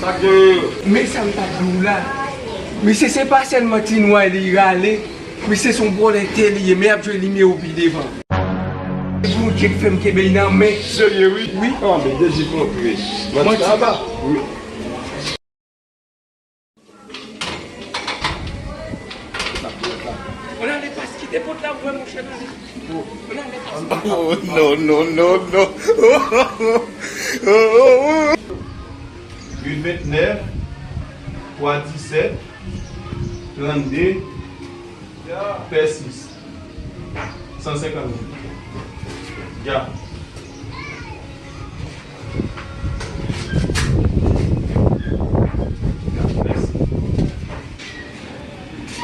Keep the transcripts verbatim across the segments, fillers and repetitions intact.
Sa genyen? Men sa m t ap di w la. Misye se pa sèlman ti nwa li rale. Misye se yon vòlè tè li ye, men y ap jwe nimewo pi devan. Bondye k fè m kenbe l nan men. Serye, wi? Wi. Ah, men Dèji kontre. Manti. Manti. Aba. Wi. Ann ale, pas, kite pòt la ouvè, monchè, ann ale. Ann ale, pas. Oh, non, non, non, non. Uit vennèf, twa disèt, trannde, pè sis. San senkant mil. Ya. Mèsi.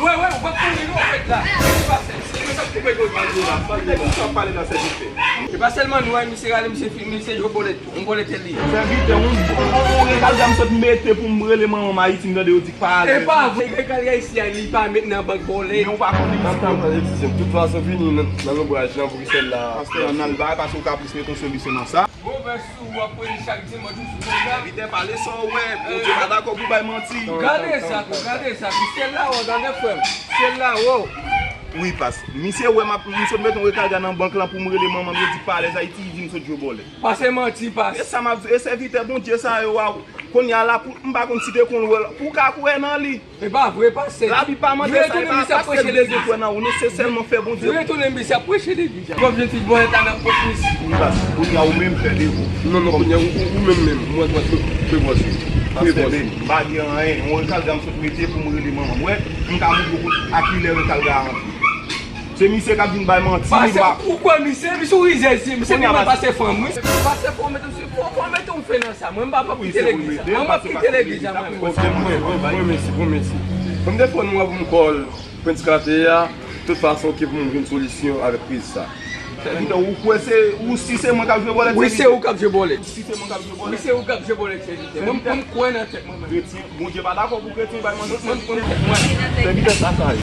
Wè, wè, ou pa konnen non, fèt la. Ki pase? Se mwen k ap koupe gòj misye la. Kite misye ap pale nan sèvitè. E pa sèlman nou, misye rale, misye fi-, misye jwe bòlèt tou. Yon bòlèt li ye. Sèvitè, yon, yon, yon rekalga m sot mete pou m rele manman m Ayiti, m tande yo di k pa alèz. E pa vre, rekalga isi a, li pa met nan bank bòlèt. Men ou pa konnen isi. Tann, tann, tann, tann, tout fason vini nan, nan lonbraj lan pou ki sèl la. Pastè, ann al bay, paske ou ka plis mete yon solisyon nan sa. Move sou ou ap predi chak dimanch ou sou konda. Sèvitè, pale sa w wè. Bondye pa dakò pou bay manti. Gade sa tou, gade sa tou. Syèl la wo, tande frè m. Syèl la wo. Wi, pas. Misye wè m ap, m sot met yon rekalga nan bank lan pou m rele manman m, yo di pa alèz Ayiti, li di m sot jwe bòlèt. Pase manti, pas. E sa m ap di, e sèvitè Bondye sa yo a, kounye a la, pou, m pa konn si te konn wè l, pou w ka kwè nan li. E pa vre, pastè. Labib pa mande sa, e pa pastè bezwen kwè nan ou, non, se sèlman fè Bondye. Yo retounen misye ap preche legliz la. Kòm jèn fi bòlèt la nan pòt misye. Wi, pastè, kounye a ou menm fè devan. Non, non, kounye a ou, ou, ou menm menm, mwen, mwen, mwen, mwen, mwen, pastè, men, m pa gen anyen, yon rekalga m sot mete pou m rele manman m. Wè, m ka montre w a kilè rekalga a antre. Se misye k ap vin bay manti, li pa. Pastè, ou kwè misye, misye ou rizèz, misye vin pase fanm, wi. Pastè, fò w mete, fò, fò w mete yon fen nan sa. Mwen, m pa, m ap kite legliz la. Mwen, m ap kite legliz la, mwen. Ok, bon, bon, bon, mèsi, bon, mèsi. Bon, m te fò nou an pou m call Prince Carter a, tout fason, ki pou m jwenn solisyon avèk kriz sa. Sèvitè, ou kwè se, ou si se mwen k ap jwe bòlèt, sèvitè? Wi, se ou k ap jwe bòlèt. Si se mwen k ap jwe bòlèt. Wi, se ou k ap jwe bòlèt, sèvitè. Mwen, mwen, m kwè nan tèt mwen, mwen. Kretyen, Bondye pa dakò pou kretyen bay manti, sèvitè. Sèvitè, sa sa ye.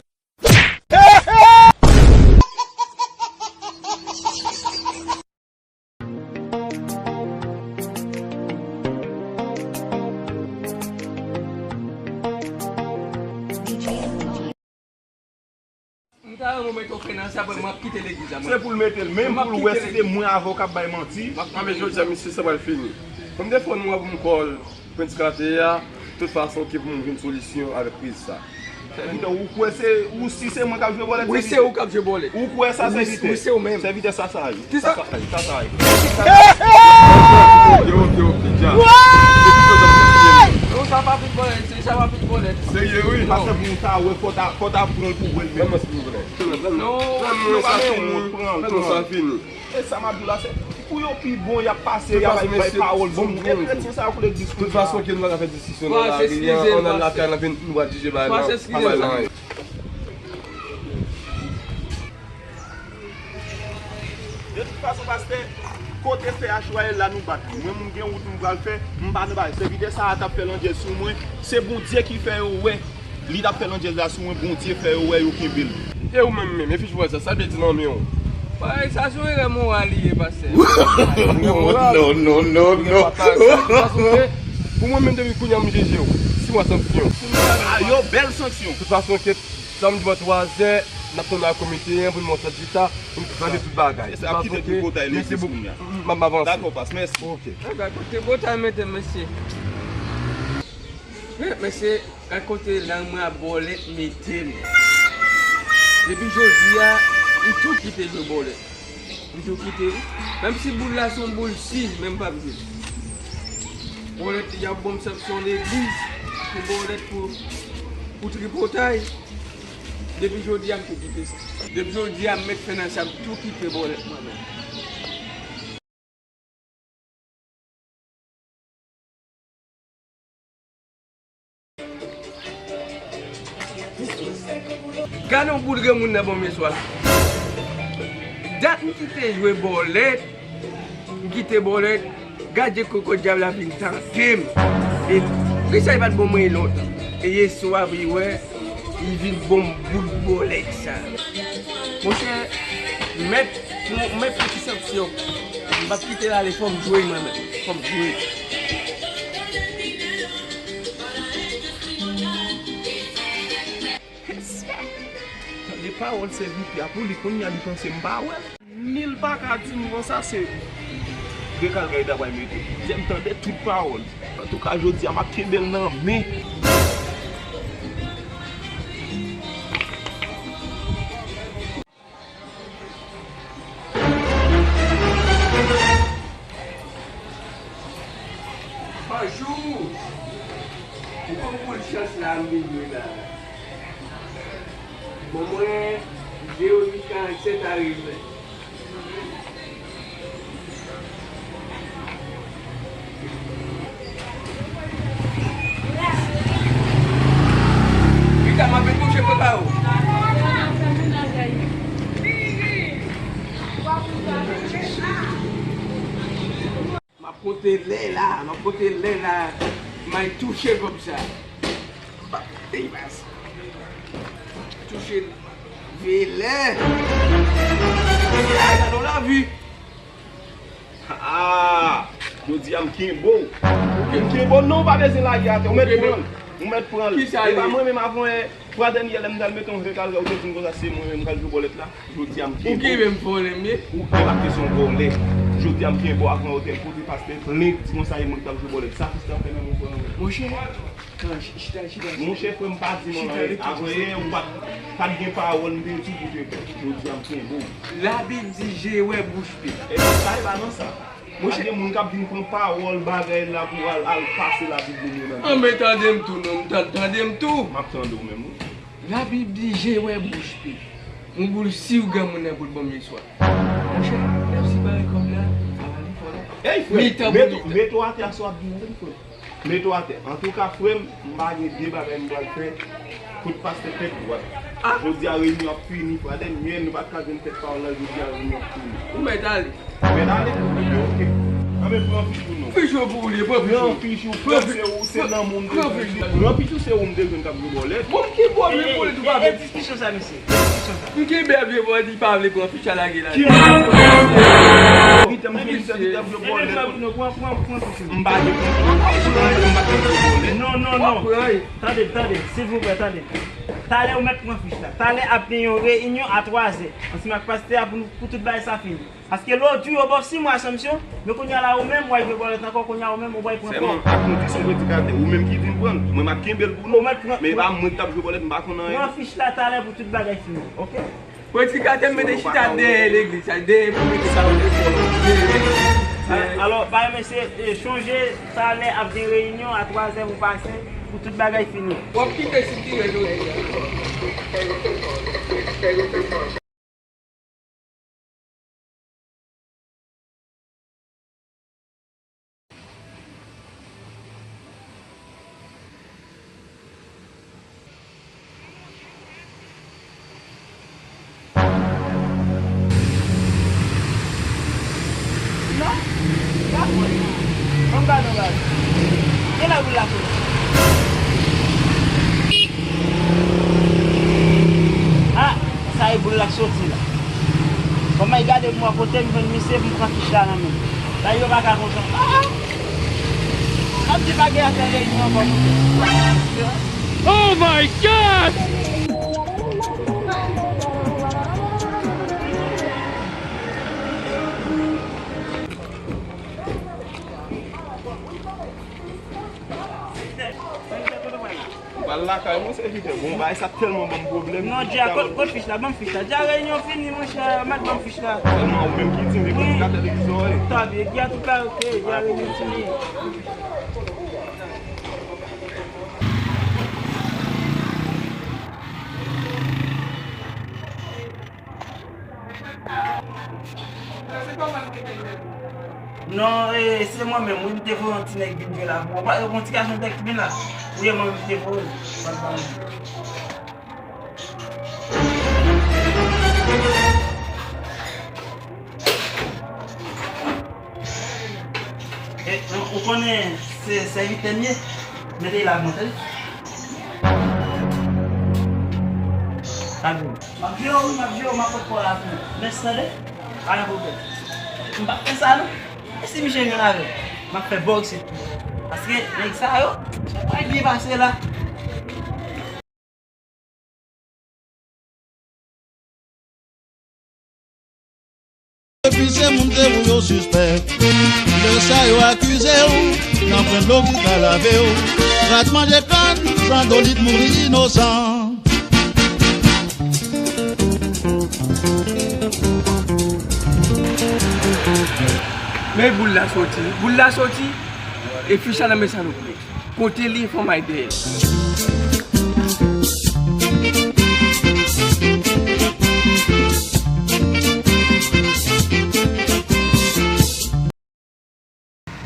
M ta renmen w mete yon fen nan sa, mwen, m ap kite legliz la, mwen. Se pou l mete l, menm pou l wè si se mwen avè w k ap bay manti. M ap kanpe jodi a, mesye, sa pral fini. Ban m telefòn ou a pou m call Prince Carter a, tout fason ki pou m jwenn solisyon avèk kriz sa. Sèvitè, ou kwè se, ou si se mwen k ap jwe bòlèt, sèvitè? Wi, se ou k ap jwe bòlèt. Ou kwè sa, sèvitè? Wi, se ou menm. Sèvitè, sa sa ye. Kisa? Sa sa ye, sa sa ye. Ok, ok, ok, dja. Non, sa pa vin bòlèt, se sa pa vin bòlèt. Serye, wi. Pastè, pou w ta wè, fò ta, fò ta pran l pou wè l menm. Pran non, silvouplè. Non, non, sa fini. Pran non, sa fini. E sa m ap di w la, se pou yo pi bon, y ap pase, y ap bay pawòl bon. E kretyen sa yo koule diskisyon. Tout fason ke nou pa ka fè diskisyon nan lari an, ann al lakay lan, nou va jije bagay lan. De tout fason, pastè, kote fè a chwaye la nou bat li. Mwen, m gen wout m pral fè, m pa nan bagay. Sèvitè sa a t ap fè landjèz sou mwen, se Bondye ki fè yo wè. Li t ap fè landjèz la sou mwen, Bondye fè yo wè, yo kenbe l. E ou menm menm, e fich vwazin sa, sa l vle di nan men w? Bagay sa se yon erè moral li ye, pastè. Erè moral. Non, non, non, non. Paske, pou mwen menm, depi kounye a, m jije w. Siwa sanksyon. A, yo bèl sanksyon. Tout fason, ke samdi bò twazè, n ap tounen ak komite an pou n monte chita, pou n range tout bagay. Tout fason, ke, mèsi bokou. M ap avanse. Dakò, pas, mèsi. Ok. Gad kote bòt a mete m, mesye. Men, mesye, gad kote lang mwen a bòlèt mete m. Depi jodi a, m tou kite jwe bòlèt. M tou kite wi. Menm si boul la se yon boul si, men m p ap jwe. Bòlèt, y ap ban m sanksyon legliz pou bòlèt, pou, pou tripotay. Depi jodi a, m tou kite sa. Depi jodi a, m met fen nan sa, m tou kite bòlèt mwen menm. Gade yon boul granmoun nan ban m yèswa. Dat m kite jwe bòlèt, m kite bòlèt, gade jan koko dyab la vin tante m. E poukisa li pa t ban mwen li lontan? E yèswa, wi, wè, li vin ban m boul bòlèt sa. Monchè, mèt, mèt pran ti sanksyon. M p ap kite l ale, fò m jwe mwen menm. Fò m jwe. Pawòl sèvitè a pou li, kounye a li panse m pa wè l. Ni l pa ka di m konsa se rekalgay ta pral mete. Jan m tande tout pawòl. Antouka, jodi a, m ap kenbe l nan men. Bonjou! Ou konn boul chans la m vin jwe la. Bon, mwen, Jewomi karannsèt a revè. Rita, m ap vin kouche, prepare w. M ap konte lè la, m ap konte lè la. M ay touche kòb sa. Ey, baz. Touche veye lè. Ay, gade w lavi. Ah, jodi a m kenbe w. M kenbe w, non, w pa bezwen lage atè. Ou mèt pran l. Ou mèt pran l. E pa mwen menm avan yè, fwa dènyè lè m t al mete yon rekalgay, ou te di m konsa se mwen menm k al jwe bòlèt la. Jodi a m kenbe w. Ou kenbe m vòlè m ye. Ou, e pa kesyon vòlè. Jodi a m kenbe w avan otèl, pote pastè plent, di konsa e mwen k t ap jwe bòlèt. Sa Krista fè nan men w, frè m? Monchè, Chita, chita, chita. Monchè, frè m, pa di m anyen. Avan yè, ou pa t, pa t gen pawòl, m te di w pou te pè. Jodi a, m kenbe w. Labib di, je wè bouch pe. E pa sa, e pa nan sa. Monchè. Pa gen moun k ap vin pran pawòl bagay la pou al, al pase Labib li menm nan. Anben, tande m tou, non, m tande, tande m tou. M ap tande w menm, wi. Labib di, je wè bouch pe. Yon boul si w granmoun nan pou l ban m yèswa. Monchè, lè m separe kòb la, avale fò la. Ey, frè, mete w atè a, sa w ap di menm, frè. Mete w atè. Antouka, frè m, m pa gen de bagay m pral fè. Kout pastè tèt dwat. Ah! Jodi a, reyinyon ap fini, fwa dènyè, nou pa t ka jwenn tèt pawòl la, jodi a, reyinyon ap fini. Ou mèt ale. Ou mèt ale? Ebyen, oke. Anben, pran fich ou non. Fich ou pou ou li, pran fich ou. Pran fich ou, pran se ou, se lanmou m te jwenn. Pran fich ou, se ou m te jwenn k ap jwe bòlèt. Bon, ki pwoblèm pou li tou pa vle? Diskisyon sa, mesye. M kenbe vye bò di pa vle pran fich la lage la. Ki moun? Pita, m jwenn sa ki t ap jwe bòlèt. Pran, pran, pran fich ou. M pa gen pran fich, m pa gen pran bòlèt. Non, non, non. Tande, tande, silvouplè, tande. Talè ou mèt pran fich la. Talè ap gen yon reyinyon a twazè. Ansanm ak pastè a pou nou, pou tout bagay sa fini. Paske lè w di yo ba w sis mwa sanksyon, men kounye a la ou menm w al jwe bòlèt ankò, kounye a ou menm ou pral pran kòb. Sèlman a kondisyon predikatè, ou menm ki di m pran l, mwen m ap kenbe l pou nou. Men e pa mwen ki t ap jwe bòlèt, m pa konn anyen. Pran fich la talè pou tout bagay fini, oke? Predikatè m mete chita dèyè legliz la, dèyè pou mete sa yo. Alò, bay mesye, eh, chonje talè ap gen reyinyon a twazè pou pase, pou tout bagay fini. W ap kite sitire jodi a. Non, pa pran non. Ban m gade yon bagay. Gen lè boul la soti. Ah, sa e boul la soti la. Kòman y gade pou m wè kote m jwenn misye pou m pran fich la nan men l. Sa yo pa ka kontan. Ah, ah. M ap di pa gen afè reyinyon ankò, monchè. Oh my God! Ou pral lakay mwen, sèvitè. Bon, bagay sa tèlman ban m pwoblèm. Non, Dja, kot, kot fich la? Ban m fich la. Dja, reyinyon fini, monchè. Mèt ban m fich la. Sèlman ou menm ki di m, e predikatè legliz ou ye. Tande, Dja, tout la, oke, Dja, reyinyon fini. Non, e, se mwen menm, wi, m te voye yon ti nèg vin jwe la. Bon, pa, yon ti gason tèk ki vin la. Wi, e mwen menm ki te voye l. Pa t ba mwen. E, ou konnen se sèvitè m ye? Mete l ak mwen, tande. Tande. M ap jwe w, wi, m ap jwe w, m ap pot kò la pou ou. Mèsi, tande. Pa gen pwoblèm. M p ap fè sa, non. E si misye jwenn avè m? M ap fè bò isit. Paske nèg sa yo, sa pa byen pase la. Epi se moun te ou yo sispèk. Lè sa yo akize w, nan pwen dlo ki ka lave w. Rat manje kann, zandolit mouri inosan. Men boul la soti. Boul la soti. E fich la nan men salopri. Kote li, fò m al dèyè l.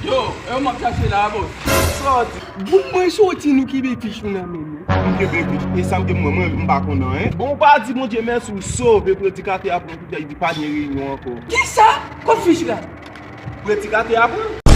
Yo, e ou m ap chache la, bòs. Sòti. Boul mwen soti, nou kenbe fich nou nan men nou. M kenbe fich. E sa m gen mwen, mwen, m pa konn anyen. Bon, ou pa di Bondye mèsi, ou sove predikatè a pran koutèy, li pa gen reyinyon ankò. Kisa? Kot fich la? Predikatè a pran.